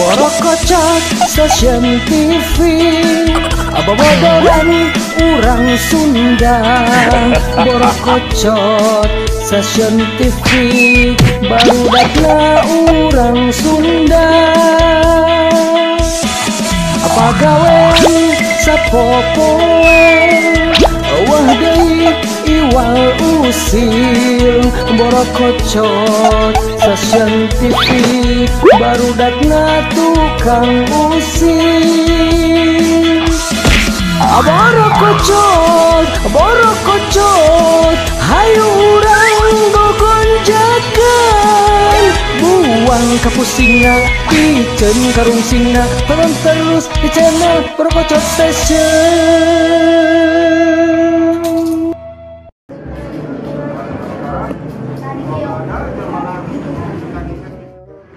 Borokocot Station TV, bobodoran urang Sunda. Borokocot Station TV, barudakna urang Sunda. Pagawean sapopoe, wah deui iwal usil. Borokocot Station TV, barudakna tukang usil. Borokocot, borokocot, hayu urang gogonjakan. Buang kapusingna, piceun karungsingna, tonton terus di channel Borokocot Station.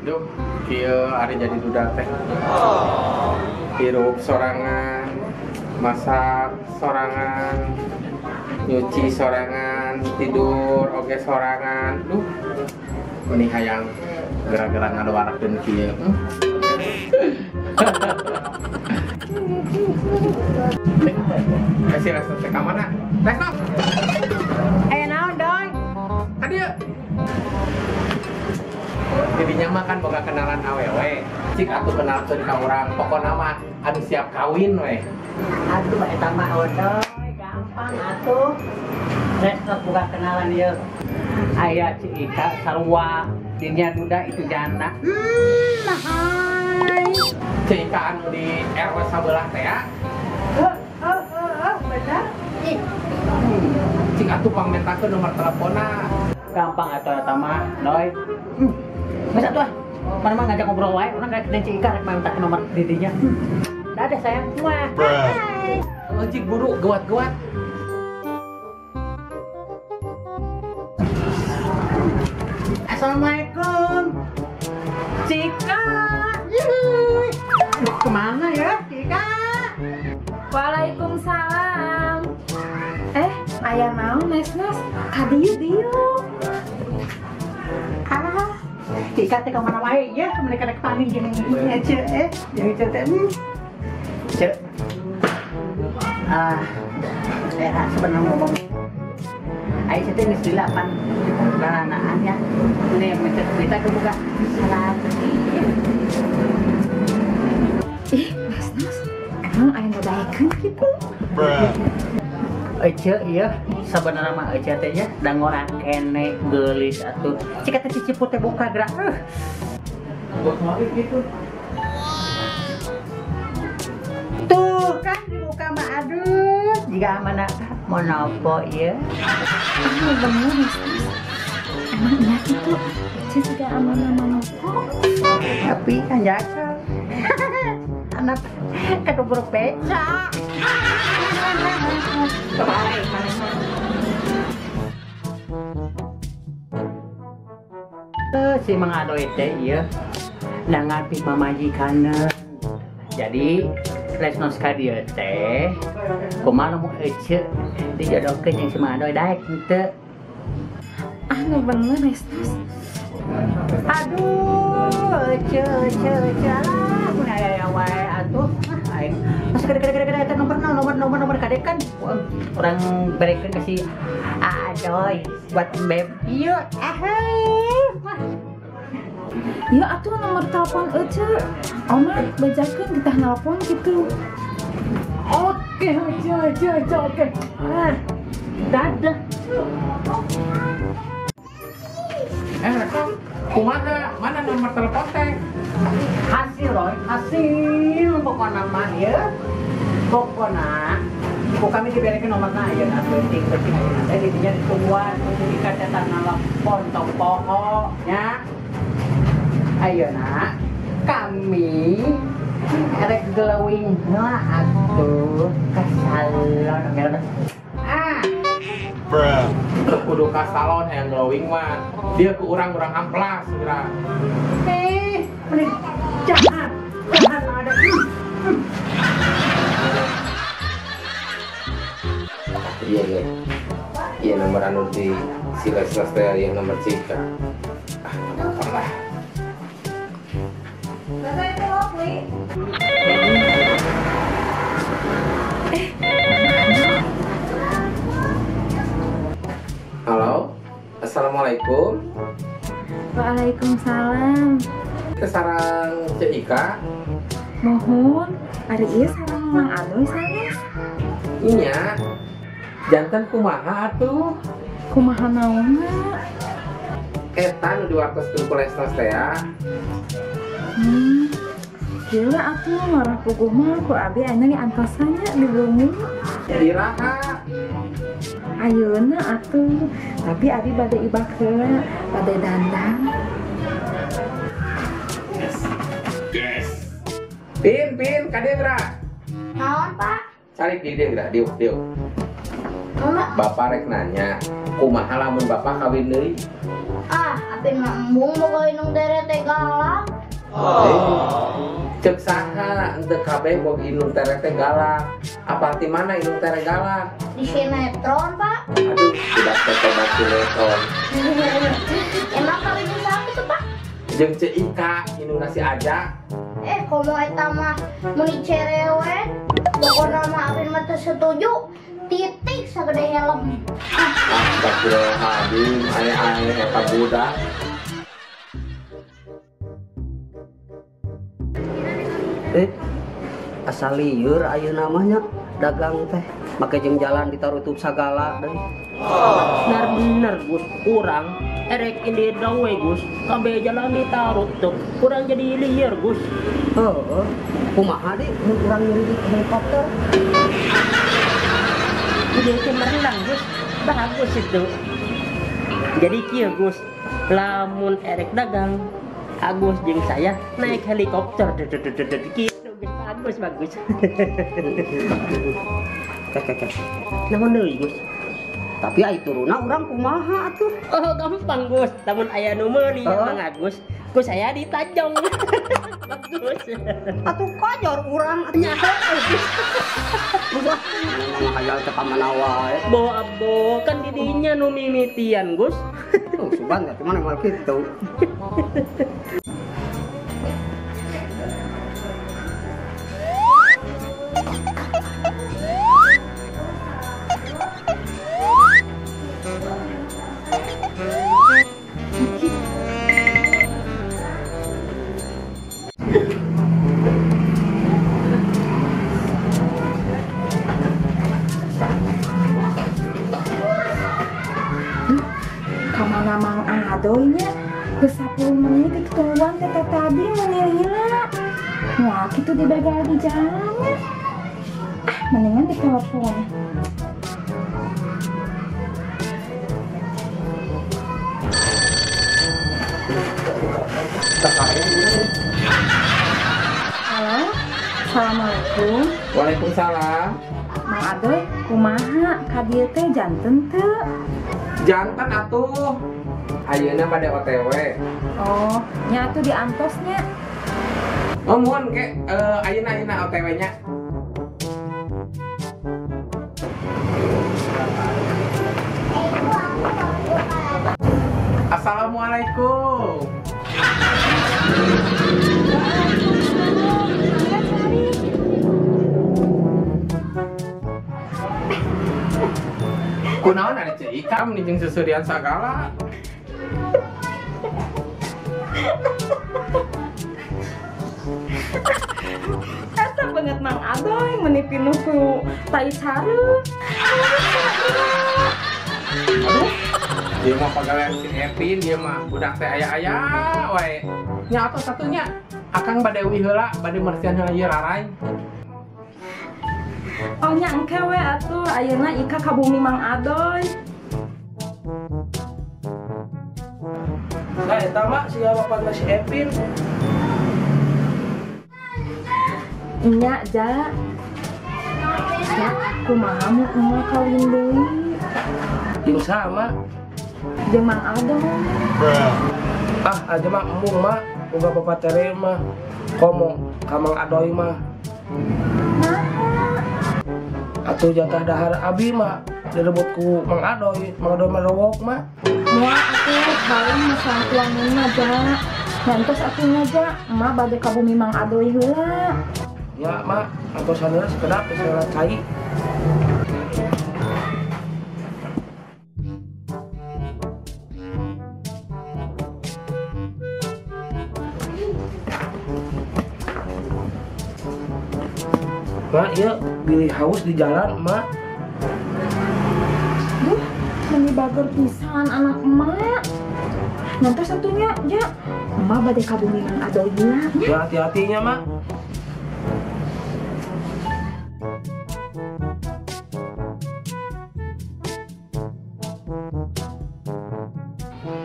Duh, kieu ari jadi duda teh. Hirup sorangan, masak sorangan, nyuci sorangan, tidur oge sorangan. Duh, meni hayang gara-gara ngadoarakeun kieu. Kasih rasa teh ka mana? Resno. Aya naon, Doi? Ka dieu. Jadinya mah kan boga kenalan awewe. Cik atuh kenalkeun ka urang, pokona mah anu siap kawin we. Aduh, eta mah odoy, gampang atuh. Resno boga kenalan ieu. Aya Cik Ika sarua dinya duda itu janda. Hai. Cik Ika anu di RW sabelah teh ya? Heeh, bener. Ih. Cik atuh pangmentakeun nomor teleponna. Gampang atuh eta mah, Doi. Geus atuh ah. Mana mah ngajak ngobrol wae, urang rek dan Cik Ika rek minta nomor didinya. Dadah sayang. Wah. Hai. Cik buru gewat-gewat. Assalamualaikum. Cika. Yuhui. Aduh, kemana ya, Cika? Waalaikumsalam. Aya naon Nesnos? Ka dieu dieu. Ah, Cika teh ka mana wae ya? Mereka rek paling jeung Ece jeung Ece teh. Cek. Ah, sebenarnya ngomong. Ayo teh geus dilapan baranaan ya. Nih mencet berita kebuka. Salah. Ih, Nesnos, emang aya nu daekeun kitu? Ece ieu sabenerna mah Ece teh nya da ngora kene geulis atuh. Cika teh ciciput teh buka gerak. Gitu. Tuh kan dibuka mah aduh, jiga mana mau nopo ieu. Ah, bener Nesnos. Emang iya gitu. Ece juga amanah manopo. Tapi kan jaga. Anak ketubruk beca. Kebalik mana. Si Mang Adoy teh ieu nangapi pamajikanna. Jadi Resnos ka dieu teh kumaha mun Ece dijodohkeun jeung si Mang Adoy daek henteu. Ah, nu bener Resnos. Aduh, Ece Ece Ece alah mun aya wae atuh. Ah, aing masa gede-gede eta nomor nomor nomor nomor kadek kan orang berekeun ka si Adoy buat beb. Ieu ah. Ya atuh nomor telepon Ece. Oma bajakeun kita nelpon gitu. Oke, Ece, Ece, Ece, oke. Ah, dadah. Rekam, kumaha? Mana nomor telepon teh? Hasil, Roy, hasil pokona mah ya. Pokona, ku kami diberikan nomorna ayeuna penting-penting ayeuna teh didinya ditungguan kudu dikacetan nelpon tong poho nya. Ayeuna kami erek glowing heula atuh ka salon. Ah. Bruh. Kudu ka salon hayang glowing mah. Dia ku urang-urang amplas urang. Mending jahat. Jahat ada. Iya, iya. Iya nomor anu di si Lesnas teh yang nomor Cika. Ah, telepon lah. asli. Halo, assalamualaikum. Waalaikumsalam. Ke sarang Ceu Ika. Mohon, ari ieu sarang Mang Adoy sanes. Iya. Janten kumaha atuh? Kumaha naonna? Eta nu diwartoskeun ku Lesnas teh ya. Gila atuh marah puguh mah ku abi ayeuna diantosan nya di bumi. Iraha. Ayeuna atuh, tapi abi bade ibak heula, bade dandan. Yes. Yes. Pin, pin, kadieu geura. Naon, Pak? Cari di dieu geura, dieu, dieu. Bapak rek nanya, kumaha lamun bapak kawin deui? Ah, abi mah embung boga indung tere teh galak. Cek saha henteu kabeh boga indung tere teh galak. Apal ti mana indung tere galak? Di sinetron, Pak. Aduh, tidak tobat sinetron. Emang kawin jeung saha kitu, Pak? Jeung Ceu Ika, indung nasi aja. Komo eta mah meuni cerewet. Pokona mah abi mah teu setuju. Titik sagede helm. Astagfirullahaladzim, ae-ae eta budak. Asal lieur ayeuna mah nya dagang teh make jeung jalan ditarutup sagala deui. Bener bener Gus, urang erek indit we Gus, kabeh jalan ditarutup, urang jadi lieur Gus. Heeh, kumaha deui mun urang nyuri helikopter? Ide cemerlang Gus, bagus itu. Jadi kieu Gus, lamun erek dagang, Agus jeung saya naik helikopter gitu Gus, bagus bagus. Kek. Naon deui Gus? Tapi ai turunna urang kumaha atuh? Oh gampang Gus, lamun aya nu meuli Mang Agus, ku saya ditajong. Bagus. Atuh kajor urang nya. Wah, hayal teh ka mana wae. Bo kan didinya nu mimitian Gus. Tuh sugan teh cuman moal kitu. Kamana Mang Adoy nya geus 10 menit ditungguan teh tadi meuni lila. Wah, kitu dibegal di jalan nya. Ah, mendingan ditelepon. Halo, assalamualaikum. Waalaikumsalam. Mang Adoy, kumaha ka dieu teh janten teu? Jantan atuh. Ayeuna pada OTW. Oh, nya atuh diantos nya. Oh, mohon ke ayeuna ayeuna OTW nya. Assalamualaikum. Kunaon ada Ceu Ika meni jeung seuseurian sagala. Eta banget Mang Adoy meni pinuh ku tai careuk. Aduh, dia mah pagawean si Epin, dia mah budak teh aya-aya wae. Nya atuh satunya akang bade uih heula, bade mersihan heula ieu rarai. Oh nya engke we atuh ayeuna Ika ka bumi Mang Adoy. Nah, eta mah sia bapak si Epin. Nya ja. Ja, kumaha mun emak kawin deui? Jeung saha mah? Jeung Mang Adoy. Ah, aja mah embung mah, boga bapak tere mah. Komo ka Mang Adoy mah. Atuh jatah dahar abi mah direbut ku Mang Adoy, Mang Adoy mah rewok mah. Moal atuh paling masalah tuangan mah ja. Ngantos atuh nya emak bade ka bumi Mang Adoy heula. Ya, Mak, antosan heula sakedap geus cai. Mak, ieu bilih haus di jalan, Mak. Duh, meni bager pisan anak emak. Ngantos atuh nya, ya. Emak bade ka bumi Mang Adoy heula. Ya, hati-hatinya, Mak.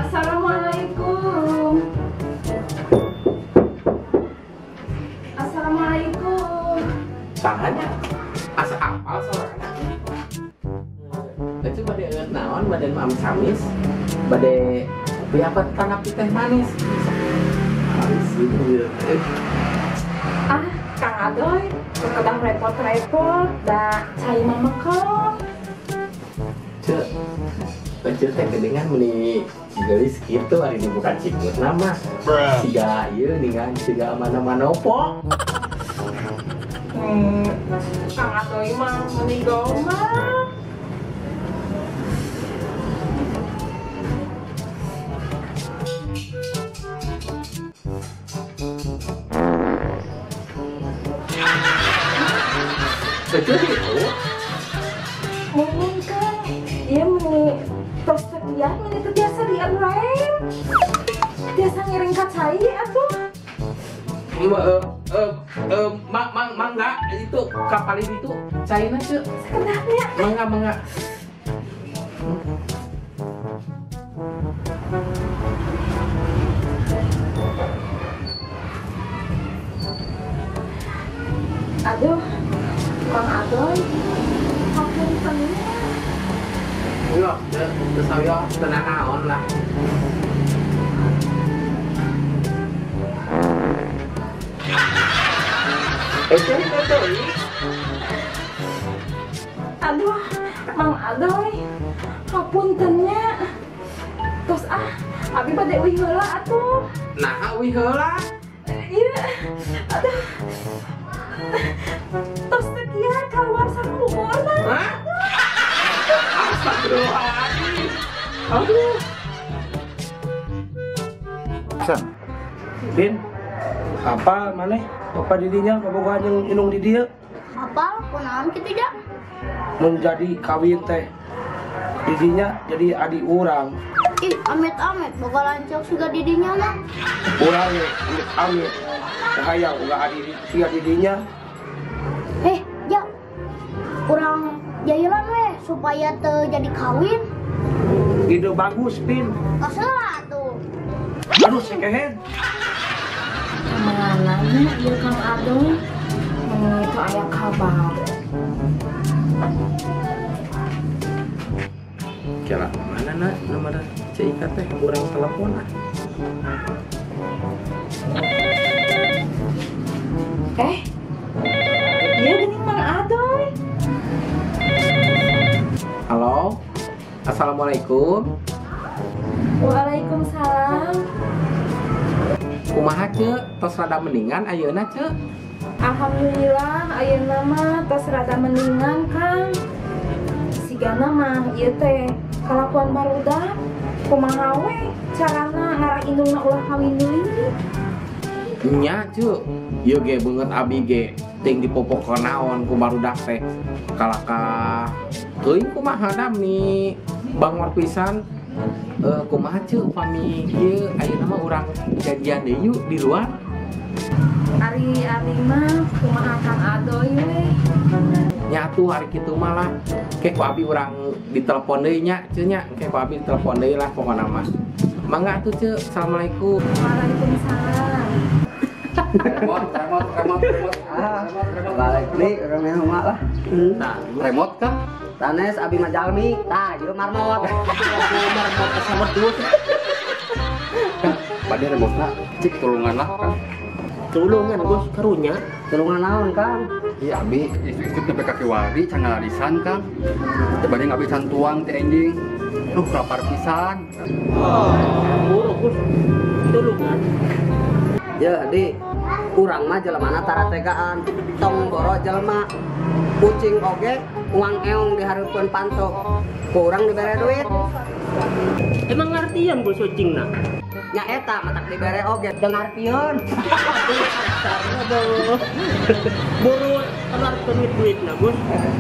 Assalamualaikum. Assalamualaikum. Sahanya asa apal sorangan. Itu bade eueut naon, bade nu amis-amis, bade kopi apa tanggapi teh manis. Ah, Kang Adoy, kadang repot-repot, da cai mah mengkel. Cek, cek teh gedengan meni geulis kitu ari dibuka cikut nama. Siga ieu ningan siga mana-mana opo. Kang Adoy mah meni gombal. Betul itu? Mungkin kan, ya meni tos sekian, meni teu biasa diarem. Biasa ngiring ka cai atuh. Mangga itu kapalin itu caina ceu. Sakedapnya. Mangga mangga. Aduh, Mang Adoy, hapunten nya. Iya, teu sawios teu nanaon lah. Aduh, Mang Adoy, hapunten nya. Tos ah, abi bade uih heula atuh. Naha uih heula? Iya, aduh. Tos teh kieu kaluar sareng buburna. Hah? Astagfirullahaladzim. Aduh. San. Bin, apa maneh? Bapak didinya bobogohan jeung indung di dieu. Apal kunaon kitu ja? Mun jadi kawin teh didinya jadi adi urang. Ih, amit-amit boga lancok siga didinya mah. Urang ge amit-amit. Hayang uga adi siga didinya. Ja. Urang jailan we supaya teu jadi kawin. Ide bagus, Pin. Kaseula atuh. Aduh, sekehed. Mana nya ieu Kang Adoy? Meni teu aya kabar. Kira mana na nomor Ceu Ika teh urang telepon ah. Ieu geuning Mang Adoy. Halo. Assalamualaikum. Waalaikumsalam. Kumaha Ceu? Tos rada mendingan ayeuna Ceu? Alhamdulillah ayeuna mah tos rada mendingan Kang. Sigana mah ieu teh kalakuan barudak kumaha we carana ngarah indungna ulah kawin deui. Nya Ceu, ieu ge beungeut abi ge ting dipopoko naon ku barudak teh. Kalakah teuing kumaha da mi bangor pisan. Kumaha Ceu upami ieu ayeuna mah urang janjian deui yuk di luar. Ari abi mah kumaha Kang Adoy we. Nya atuh ari kitu mah lah. Ke ku abi urang ditelepon deui nya Ceu nya. Ke ku abi ditelepon deui lah pokona mah. Mangga atuh Ceu. Assalamualaikum. Waalaikumsalam. Remote, remote, remote, remote. Balik nih urang mah lah. Nah, remote kah? Tanes abi mah jalmi, tah ieu marmot. Marmot sama wedus. Bade remotna cik tulungan lah Kang. Tulungan Gus karunya. Tulungan naon Kang? Iya abi isuk-isuk nepi ka kiwari can ngalarisan Kang. Teu bade ngabisan tuang teh enjing. Duh, lapar pisan. Buru Gus. Tulungan. Ya, di urang mah jelemana tara tegaan, tong boro jelema. Kucing oge uang eong dihareupeun panto. Ku urang dibere duit. Emang ngartian Gus kucingna? Nya eta matak dibere oge teu ngartieun. Buru keluarkeun duitna Gus.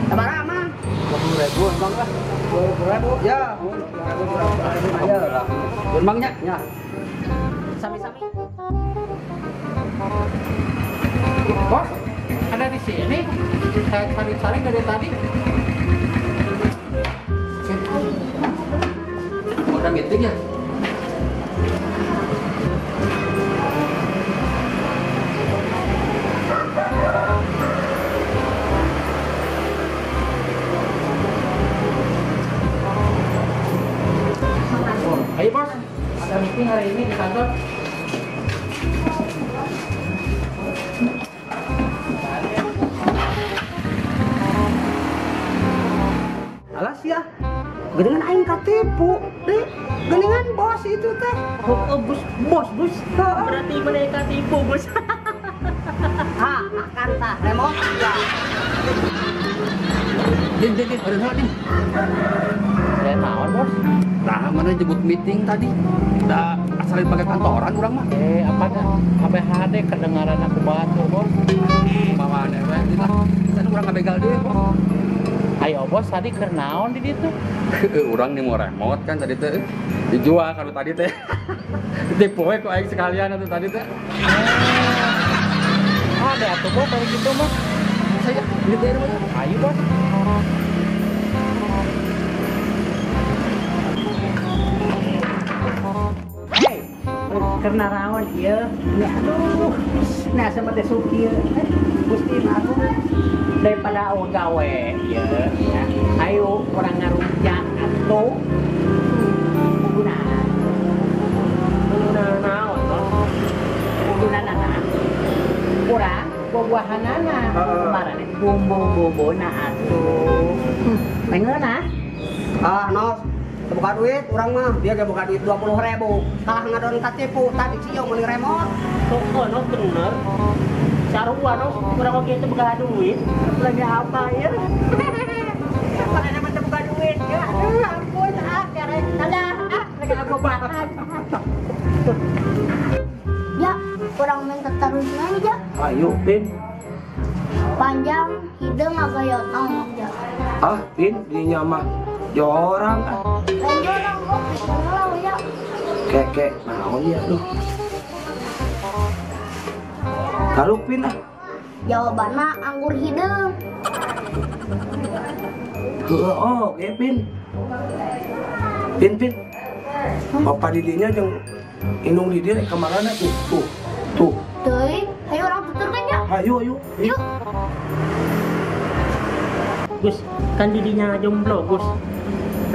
Sabaraha mah? 20.000 emang lah. 20.000 ya. Ya lah. Emangnya? Ya. Sami-sami. Bos, ada di sini. Saya cari-cari dari tadi. Udah meeting ya? Ayo bos, ada meeting hari ini di kantor. Alas ya, geningan aing katipu, deh. Geningan bos itu teh. Oh, bos, bos, bos. Berarti mereka tipu, bos. Ha, makan tah, remote ya. Din, din, din, ada din. Saya naon, bos. Nah, mana jemput meeting tadi? Dah asalin pakai kantoran urang mah. Apa dah? KBHD kedengaran aku batu, bos. Mama dewe, lah. Tadi urang ngabegal deui, bos. Ayo bos, tadi keur naon di ditu? Urang nih mau remote kan tadi teh dijual kalau tadi teh. Ditipu we ku aing sekalian atuh tadi teh. Ada atuh bos dari gitu mah. Saya di teh mah. Ayo bos. Hei, karena rawan ieu. Aduh, nah sama teh suki. Gusti aku daripada awak gawe ya, ya. Ayo orang ngarujak atuh guna guna naon toh guna nana kurang buah-buahanana kemarin bumbu-bumbuna atuh mengeuna ah nos buka duit urang mah dia ge buka duit 20.000 kalah ngadon katipu tadi cio meuli remote oh no bener sarua no kurang oge itu buka duit lagi apa ya karena mah buka duit ya aduh ampun ah kere dadah ah lagi aku bahan ya kurang minta taruhan aja ayo Pin panjang hidung agak yotong ya ah Pin dinya mah jorang ah lain jorang kok bisa ya keke naon ya aduh Taruh Pin ah. Jawabannya anggur hidung. Oh, oke Pin. Pin Pin. Bapak didinya jeung indung didi rek kamarana tuh. Tuh. Tuh. Teuing, ayo orang tuturkeun ya. Ayo ayo. Yuk. Gus, kan didinya jomblo, Gus.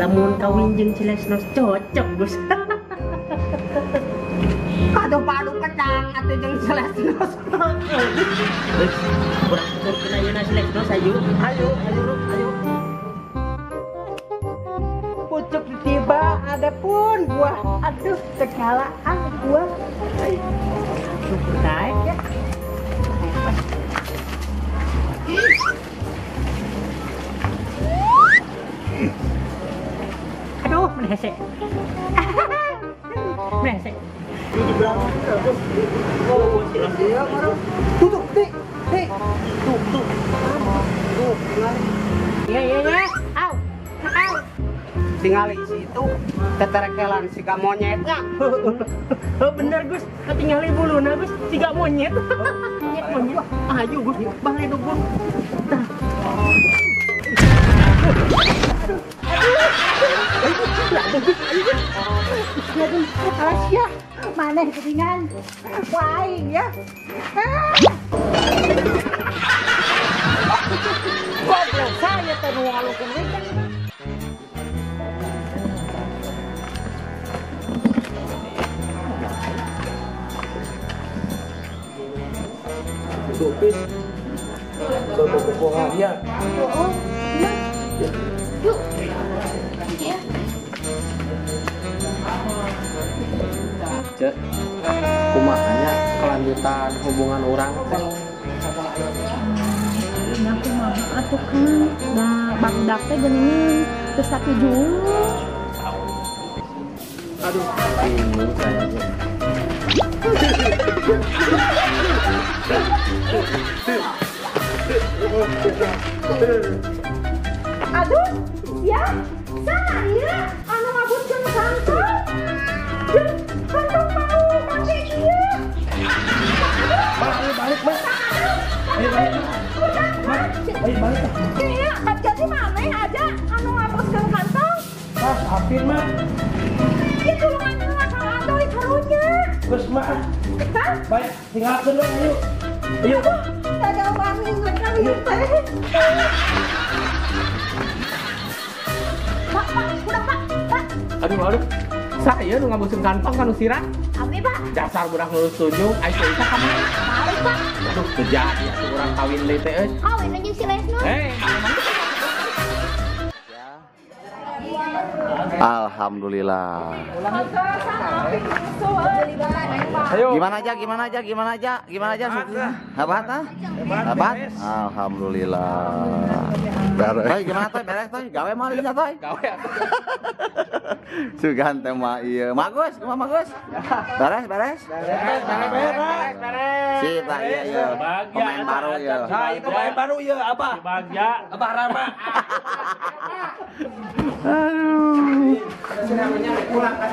Lamun kawin jeung Cilesnos cocok, Gus. Aduh padu pedang atuh jeung Cilesnos. Gus, urang tuturkeun ayeuna Cilesnos ayo. Ayo, ayo, ayo. Pucuk tiba ada pun buah. Aduh, tegala ah buah. Syukur naik ya. Aduh, menehese. Menehese. Di belakang terus. Oh, iya, marah. Tutup, Dik. Dik. Tuh, tuh. Tuh, tingali. Iya, iya, iya. Au. Au. Tingali si itu teterekelan siga monyetnya. Oh, bener, Gus. Ketinggali buluna, Gus. Siga monyet. Monyet, monyet. Ayo, Gus. Balik dong, Gus. Tah. Alas ya, maneh ketingan. Waing ya. Goblok saya teh nu ngalukeun we. Tuh, Pin. Ke bobogohannya. Oh, iya. Yuk. Ya. ngalanjutan hubungan urang teh. Nya kumaha atuh Kang? Da barudak teh geuning teu satuju. Aduh, bingung saya teh. Aduh, ya, saha ieu anu ngabutkeun kantong? Jeung kantong mau pake ieu. Balik, balik, Mak. Ayo balik. Ayo balik. Iya, kan jadi maneh aja anu ngabutkeun kantong. Ah, Apin, Mak. Ieu tulungan heula Kang Adoy karunya. Geus, Mak. Hah? Baik, tinggalkeun we, ayo. Ayo. Kagak wani kali teh. Pak, Pak, udah Pak, Pak. Aduh, aduh. Saya nu ngabutkeun kantong kanu sirah. Abi, Pak. Dasar budak nu setuju, ai teh ka mana? Balik, Pak. Aduh, teu jadi atuh urang kawin deui teh euy. Kawin aja si Lesno. Eh, alhamdulillah. Ayo. Gimana aja? Hebat ah? Hebat? Alhamdulillah. Toy, gimana toy? Beres toy? Gawe mah linya toy? Gawe. Sugan teh mah ieu. Magus, kumaha Magus? Beres, beres? Beres. Sip lah ieu ieu. Pemain baru ieu. Nah, ieu pemain baru ieu, Abah. Bagja, Abah Rama. Aduh. Pulang kan.